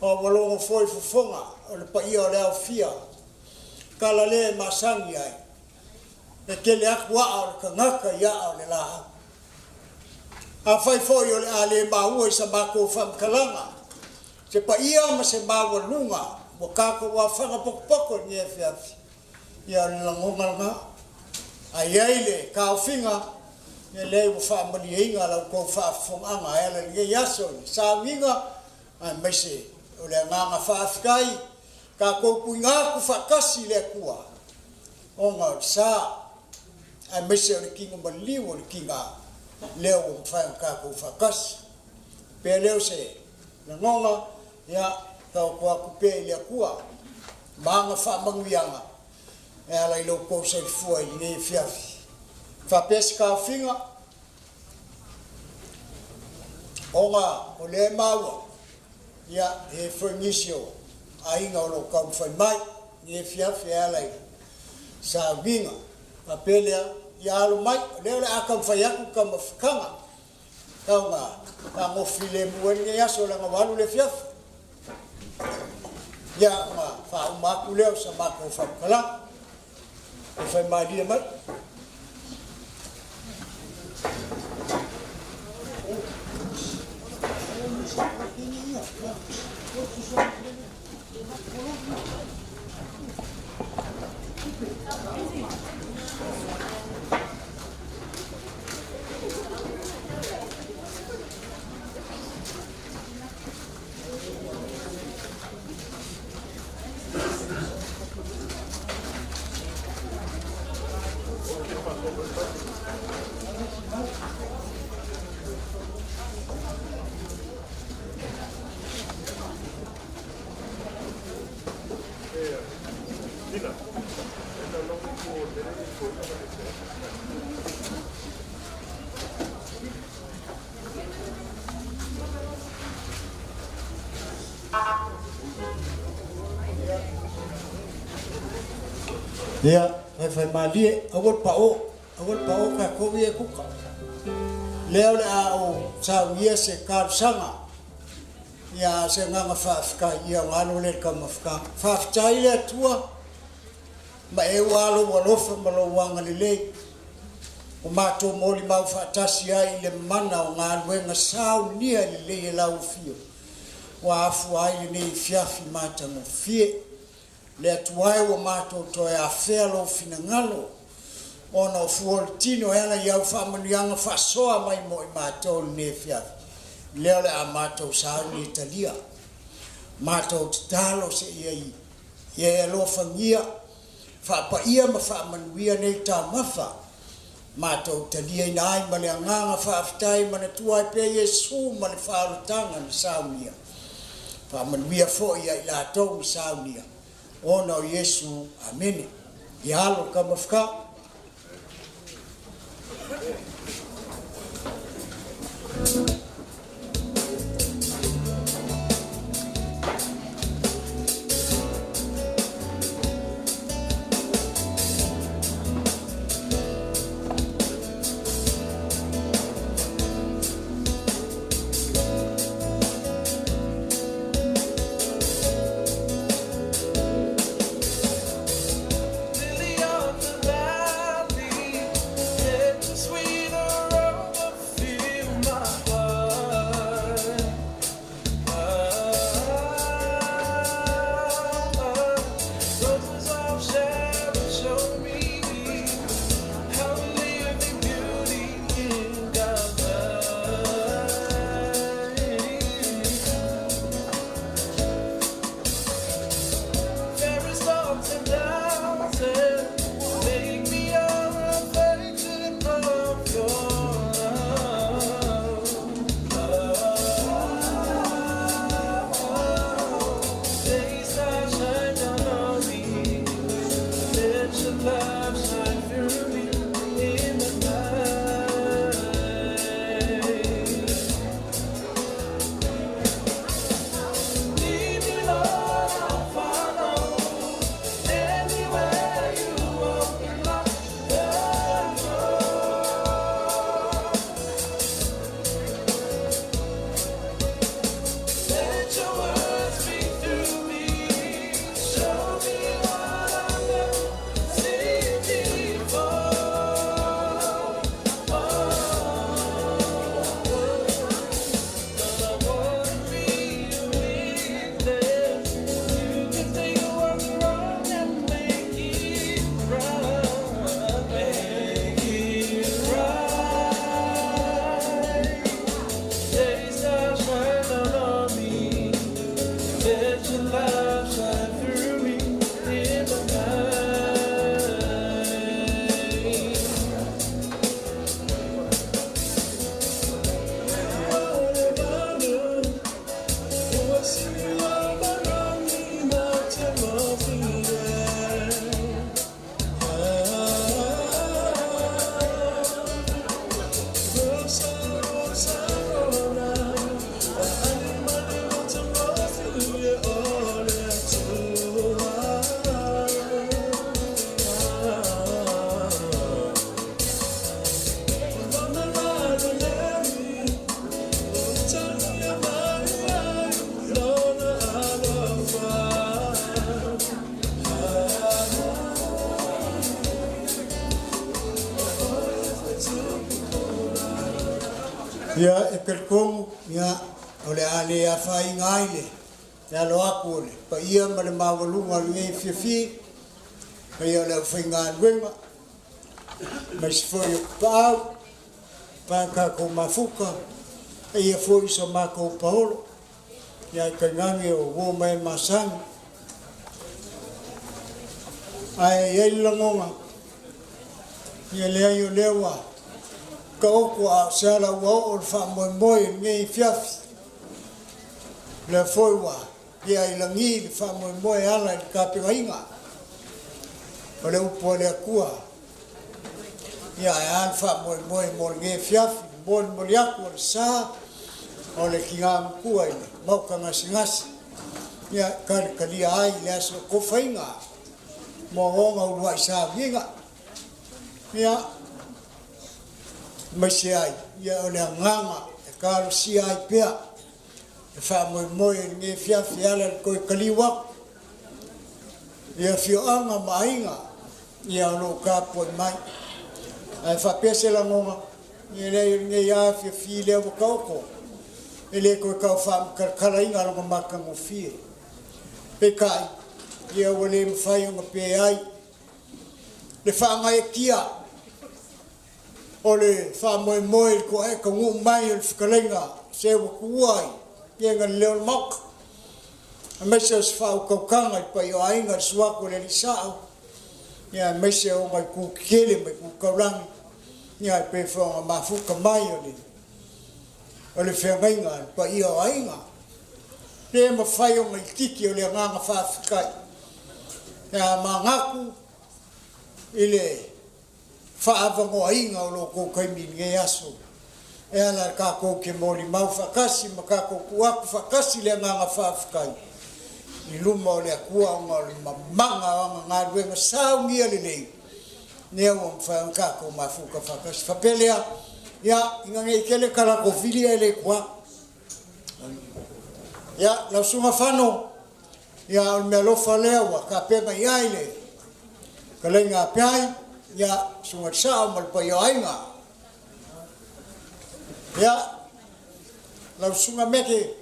A ua logo foi fofoga o le paia o le aofia, tala lea e masani ai, e tele atu aa o le tagata i aa o le laau. Afai foi o le a le maua i sa matou faamatalaga se paia ma se maualuga ua tatou afaga potopoto i lenei afiafi, ia o le lagona lena. A i ai le taofiga, ia leai ua faamalieina la outou faafofogaaga e ala i lenei aso i le sauniga aemaise o le agaga faafetai tatou tuuina atu faatasi i le Atua ona o le sa aemaise o le tino maliu o le tina lea ua mafai ona tatou faatasi. Pea lea o se lagona, ia taoto atu pea i le Atua ma ana faamanuiaga e ala i lo outou soifua i lenei afiafi. Faapea se taofiga, ona o lea e maua, ia, e i ai foi nisi o aiga o lo o taumafai mai i lenei afiafi e ala i sauniga. Faapea lea, ia alo mai, o lea o le a taumafai atu le taumafataga. Tau na faagofi filemu ai lenei aso leaga ua alu le afiafi. Ia, ona faauma atu lea o sa matou faamatalaga. E fai malie mai. Ia, faifaimalie, aua le pao, aua le pao tatou ia e kuka. Lea o le a ou saunia se talosaga, ia a o se agaga faafetai, ia ona alo lea i le taumafataga. Faafetai le Atua, ma e ua lou alofa ma lou agalelei, ua matou molimau faatasi ai i le mana o galuega saunia lelei e lau Afio, ua afua ai lenei afiafi matagofie. Le Atua e ua matou toe afea lou finagalo ona o fua o le tino e ala i au faamanuiaga faasoa mai mo i matou i lenei afiafi, lea o le a matou sauni e talia. Matou tatalo seia i e alofagia, faapaia ma faamanuia nei taumafa, matou taliaina ai ma le agaga faafetai manatua ai pea Iesu ma le faaolataga na saunia. Faamanuia foi ia i latou na saunia, ona o Iesu. Amene. Ia alo le taumafataga. Lily of the valley, let the sweet aroma fill my heart. Roses of Sharon show me how to live in beauty in God's eyes. Fairest of 10,000, make me a reflection of your love. Day stars shine down on me. Let your love shine through me in the night. Lead me, Lord, I'll follow. Anywhere you open up the door. Let your words speak through me. Show me what I've never seen before. Oh, Lord, I wanna be a witness. You can take what's wrong and make it right. Make it right. Day stars shine down on me. Let your love shine through me in the night. Ia, e talitonu, ia, o le a le afaina ai le le alo atu o le paia ma le maualuga o lenei afiafi, paia o le aufaigaluega, aemaise foi o Tapaau, pa tatou mafuta, paia foi i so matou paolo, ia ae tainane o uo ma e masani. Ae i ai le lagona, ia leai o lea ua taoto a o se ala ua oo le faamoemoe i lenei afiafi. O lea foi ua ea i lagi le faamoemoe e ala i le tapenaina o le upu a le Atua. Ia ae a le faamoemoe mo lenei afiafi, le molimoli atu o le sa o le tina matua i le maota gasegase. Ia, kalikalia ai le aso kofaiga mo ona uluai sauniga. Ia, aemaise ai, ia o le agaga e talosia ai pea le faamoemoe i lenei afiafi e ala i le toe taliu atu i afioaga ma aiga ia o lo o tapuai mai. Ae faapea se lagona, ia leai o lenei lava afiafi lea ua taoto, e le toe tau faamatalatalaina lona matagofie. Peitai, ia ua le mafai ona pe ai le faagaeetia o le faamoemoe i le toaea taunuu mai o le fetalaiga se ua tuua i lega le leo o le Maota, aemaise o se faautautaga i le paia o aiga, le susu atu o le Alii Sao, ia aemaise o ona itu tetele ma itu taulagi, ia e pei foi ona mafuta mai o le o le feagaiga a le paia o aiga. Le mafai ona itiiti o le agaga faafetai pe a manatu i le faaavanoaina o lo outou taimi i lenei aso e ala i tatou te molimau faatasi ma tatou tuu atu faatasi le agaga faafetai i luma o le Atua ona o le mamana o ana galuega saunia lelei lea ua mafai ona tatou mafuta faatasi. Faapea lea, ia, ina ne i tele tala tovili ae le tuā. Ia, lau Susuga Fano, ia, o le meaalofa lea ua tapena i ai le fetalaiga a Peai, ia, Susuga i le Sao ma le paia o aiga. Ia, lau Susuga Meke,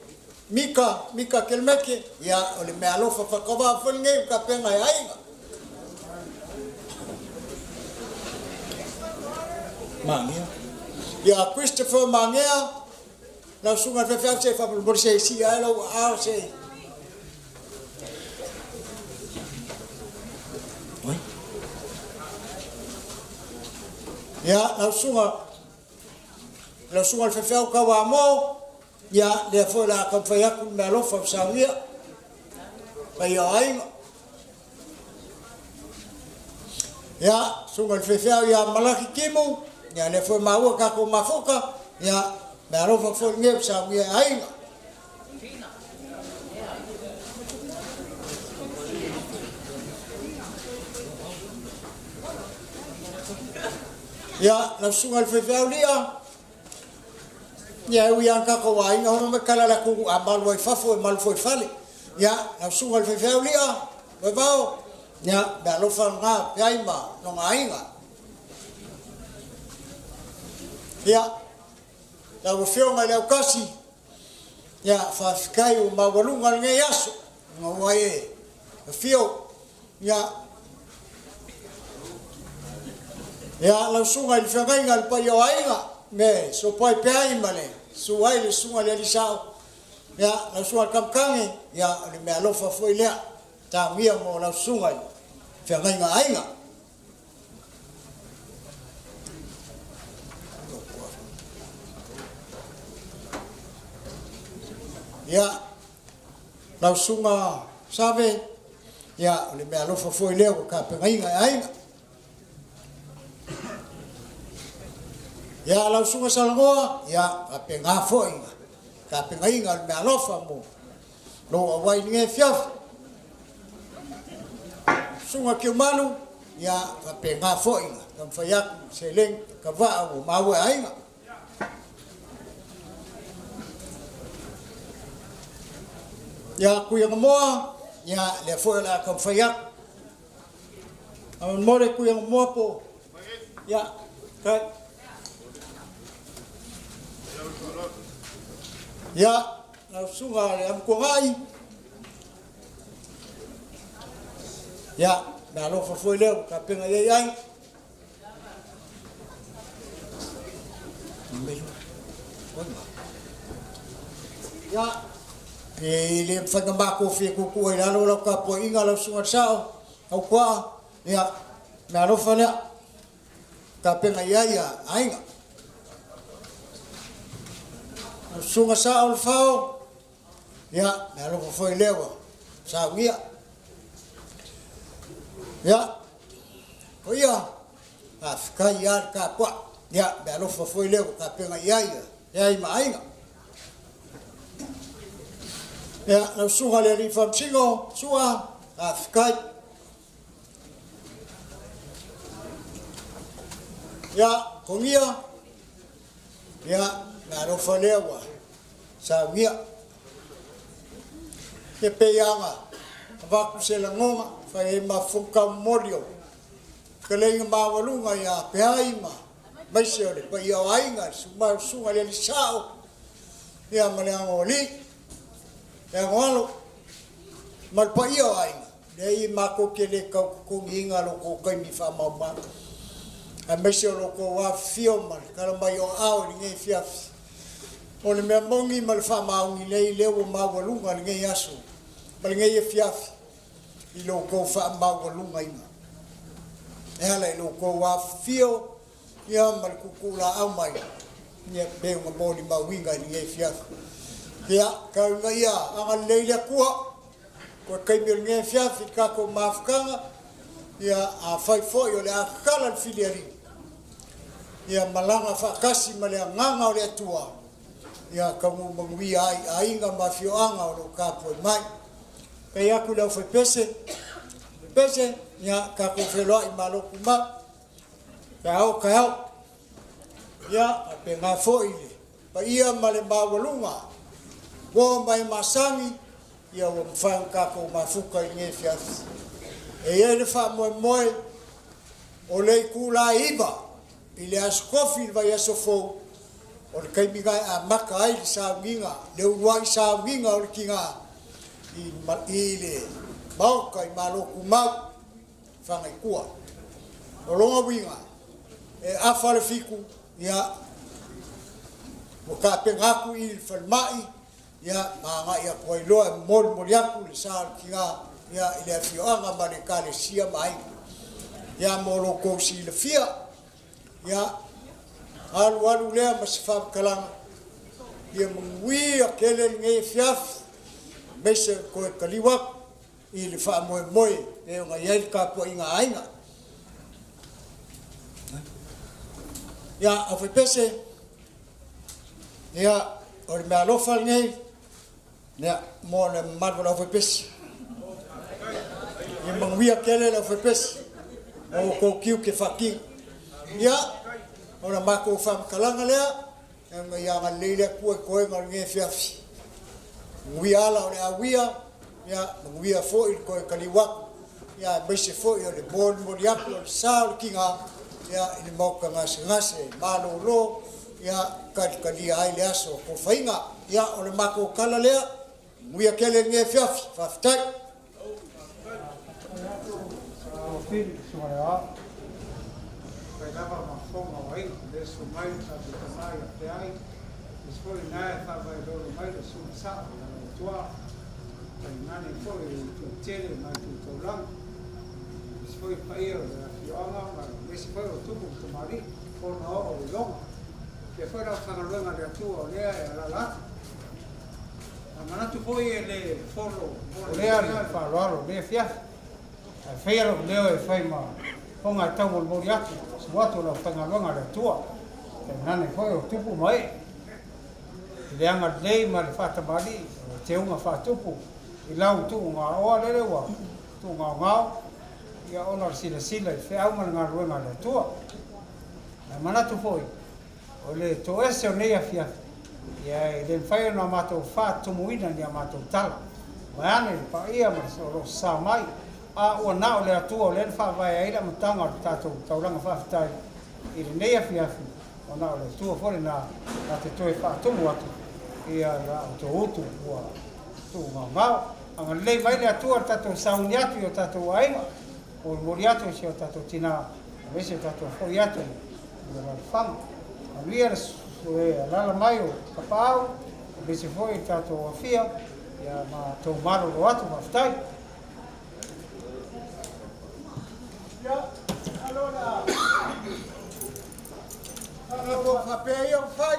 Mika, Mika Kelemeke, ia, o le meaalofa faatauva'a foi lenei ua tapena e aiga. Magea. Ia, Christopher Magea, lau Susuga i le Faifeau, se faamolemole se i sii ae lou aao se i. Ia, lau Susuga, lau Susuga i le Faifeau Tauamo, ia, lea foi o le a taumafai atu le meaalofa o saunia, paia o aiga. Ia, Susuga i le Faifeau ia Malaki Timu, ia, lea foi maua tatou mafuta, ia, meaalofa foi lenei o saunia e aiga. Ia, lau Susuga i le Faifeau Lia, ia e ui lava tatou aiga, hono mai tala le atunuu a malu ai i fafo e malu foi i le fale. Ia, lau Susuga i le Faifeau Lia, Vaivao, ia, meaalofa lena Peai ma lona aiga. Ia, lau Afioga i le Aukasi, ia, faafetai ua maualuga lenei aso, ina ua e afio, ia, ia, lau Susuga i le Feagaiga i le paia o aiga, me Sopo ai Peai ma le susu ai le Susuga i le Alii Sao, ia, lau Susuga i le Kamakage, ia, o le meaalofa foi lea, tagia mo lau Susuga i le Feagaiga a aiga. Ia, lau Susuga Save, ia, o le meaalofa foi lea ua tapenaina e aiga. Ia, lau Susuga Salanoa, ia, faapena foi tapenaina o le meaalofa mo lou auai i lenei afiafi. Susuga Tiumalu, ia, faapena foi na taumafai atu seleni tavaa ua maua e aiga. Ia, Tuiagamoa, ia, lea foi o le a taumafai atu. Faamolemole Tuiagamoa po, ia, kai. Ia, lau susuga le Amutuagai, ia, meaalofa foi lea ua tapena i ai aiga. Ia, e le mafai ona matofie tuutuu ai i lalo lau tapuaiga lau susuga i le Sao, au Toa, ia, meaalofa lea. Tapena i ai aiga. Lau Susuga Sao Lefao, ia, meaalofa foi lea ua saunia. Ia, o ia, faafetai lava le tapuai. Ia, meaalofa foi lea ua tapena i ai e ai ma aiga. Ia, lau susuga i le Alii Faamasino, Sua, faafetai. Ia, Togia, ia, le alofa lea ua saunia. Ia pei lava ona avatu se lagona, fai ai ma fofoga taumomoli o fetalaiga maualuga ia Peai ma aemaise o le paia o aiga, le susu mai o le susuga i le Alii Sao, ia ma le Anoalii, le Anoalo ma le paia o aiga. Leai matou te le tau totogiina lo outou taimi faamaumau, aemaise o lo outou afifio ma le tala mai o aao i lenei afiafi. O le mea moni ma le faamaoni nei lea ua maualuga lenei aso ma lenei afiafi i lo outou faamaualugaina e ala i lo outou afifio ia ma le tuutuulaau mai ia pei ona molimauina i lenei afiafi. Ia, tau ina ia agalelei le Atua Toe taimi o lenei afiafi i le tatou mafutaga, ia afai foi o le a tatala le filialii, ia malaga faatasi ma le Agaga o le Atua, ia taunuu manuia ai aiga ma afioaga o lo o tapuai mai. Faafetai atu i le aufaipese, pese, ia tatou feiloai malo tumau, pe a oo taeao. Ia faapena foi le paia ma le maualuga ua oo mai e masani, ia ua mafai ona tatou mafuta i lenei afiafi. E i ai le faamoemoe o le itula e 9 i le Aso Tofi i le vaiaso fou, o le taimi lena e amata ai le sauniga, le uluai sauniga o le tina i le Maota i Malo Tumau i Fagaitua. O lona uiga, e afa le 7, ia, ua tapena atu i le falemai, ia, ma agai atu ai loa e molimoli atu le sa o le tina, ia, i le afioaga ma le ekalesia ma aiga. Ia, mo lo outou silafia, ia, alualu lea ma se faamatalaga, ia manuia tele lenei afiafi, aemaise o le toe taliu atu i le faamoemoe e pei ona i ai le tapuaiga a aiga. Ia, aufaipese, ia, o le meaalofa lenei, ia, mo le mamalu o le aufaipese. Ia manuia tele le aufaipese mo outou tiute faatino. Ia, o le matou faamatalaga lea, Ina ia agalelei le Atua i toega o lenei afiafi. Manuia ala o le a uia, ia manuia foi le toe taliu atu, ia aemaise foi o le molimoli atu o le sa o le tiga, ia i le maota gasegase malolo, ia talitalia ai le aso o tofaina. Ia o le matou tala lea, manuia tele lenei afiafi. Faafetai. Fai lava ma fofoga o aiga, lea susu mai le tatou tama ia Peai, aemaise foi o na e faavailolo mai le susuga sao ia Lauatua, tainane foi le itu tele ma itu taulaga, aemaise foi le paia o le afioaga ma aemaise foi o tupu ma tamalii, ona oo i loga. Faapea foi le aufaigaluega a le Atua o lea e alaala atu. A manatu foi e le folo o lea le faaaloalo o lea afiafi, ae faia lou leo e fai ma fofoga e taumolimoli atu susu atu o le aufaigaluega a le Atua, tainane foi o tupu ma ee i le agalelei ma le faatamalii o le teuga faatupu i lau tuugaoa lele ua tuugaogao ia ona o le silasila i le feau ma le galuega a le Atua. Ae manatu foi O le toese o nei afiafi, ia e le mafai ona matou faatumuina ni a matou tala, vaeane le paia ma le o lo o sasa mai, a ua na o le Atua o lea na faavae ai le amataga o le tatou taulaga faafetai i lenei afiafi, ona o le Atua foi lena na te toe faatumu atu ia la outou utu ua tuugaogao. Agalelei mai le Atua i le tatou sauni atu i o tatou aiga, molimoli atu i si o tatou tina, aemaise o tatou foi atu i le alaalafaga. Manuia le alaala mai o Tapaau, aemaise foi le tatou afia, ia ma tou malolo atu. Faafetai. Ia, alo la. Alo faapea ia ua fai.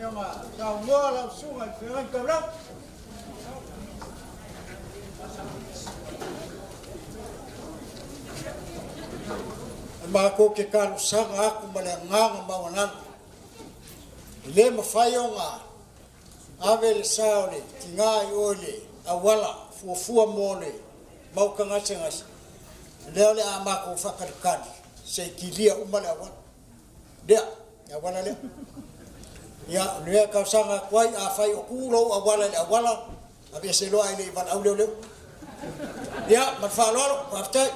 Ia ma saunoa lau susuga i le feagaiga taulagi. E matou te talosaga atu ma le agaga maualalo, e le mafai ona Ave le sa o le tigā i oe i le auala fuafua mo le maota gasegase, lea o le a matou faatalitali se i kilia uma le auala lea, le auala lea. Ia, o le mea e talosaga atu ai, afai o tu lou auala i le auala, aveese loa ae le i valaau leoleo. Ia, ma le faaaloalo, faafetai.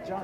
John,